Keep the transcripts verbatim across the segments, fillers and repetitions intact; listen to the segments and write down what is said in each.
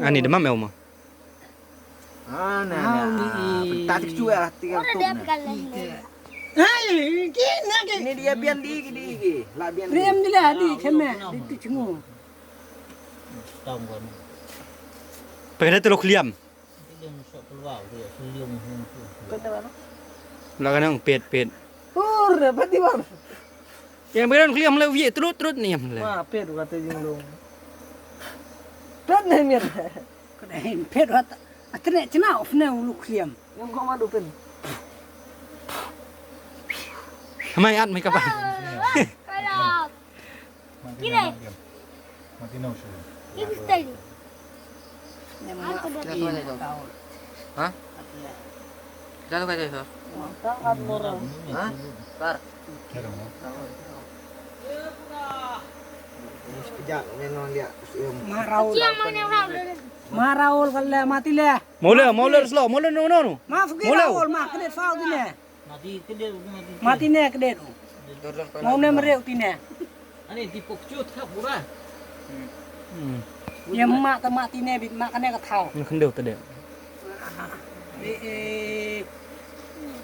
Ani demam ya, Uma? Ah, nah, nah. Ah, ni. Ah, tak cuak, tinggal tu, nah. Hai, kena ke? Ini dia bian di, di, di. Lah bian di. Riam je lah, di kena, di tu cenguk. Pakai dah telur keliam. Lah kena pet, pet. Hur, dapat di bawah. Yang pakai dah keliam lah, wih, terut, terut ni yang lah. Ma, pet kata jinglong. Pet ni mir. Kena pet wat. Atene cina of ne ulu keliam. Yang kau madu pen. Mai at mai kapan. Kalau. Kira. Mati na usul. Ini style. Ha? Kita tu kata tu. Ha? Kar. Kira mo. Sekejap, memang dia usul. Marau. Siang mana orang? Marau kalau mati leh. Mula, mula slow, mula no no no. Maaf kita Mula. Raul, ma kedet fau tine. Mati kedet, mati. Mati ne kedet. Mau ne mereu tine. Ani tipok cut ka pura. Hmm. Ya mak ta mati ne bit mak kane ka thau. Ni khendeu tade. Eh, eh.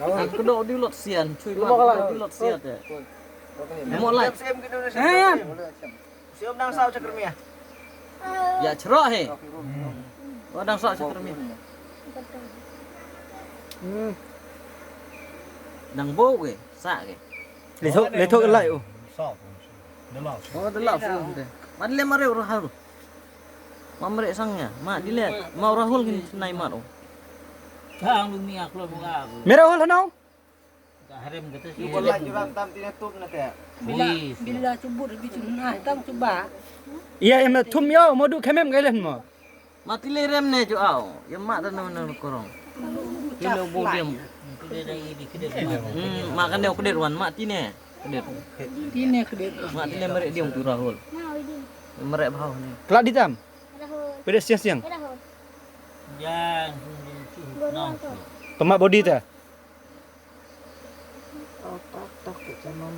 Ang kedo di lot sian, cuy. Kedo di lot sian te. Mo lai. Eh, ya. Siom dang saw cakar mia. Ya cerok he. Wa dang saw cakar mia. Hmm. Dang bau ke, sa ke. Lethok, lethok lai oh. Oh, de la fu de. Mat le mare Rahul. Ma mare sang ya. Ma di le, ma Rahul kin nai mat oh. Kang lu mi ak lo buka. Mira Rahul hanau. Ka harem kata si. Bila, bila cubur bi cun nah tang cuba. Iya, em thum yo, mo du kemem gailen mo. Mati le rem ne ju au. Ya ma ta no no korong. Kilo bo dem. Hmm, ma kan ne kedet wan mati ne. Kedet. Tine kedet. Mati le merek dia tu Rahul. Merek bau ne. Kelak ditam. Pedes siang-siang. Yang. Pemak body ta. Otak takut sama.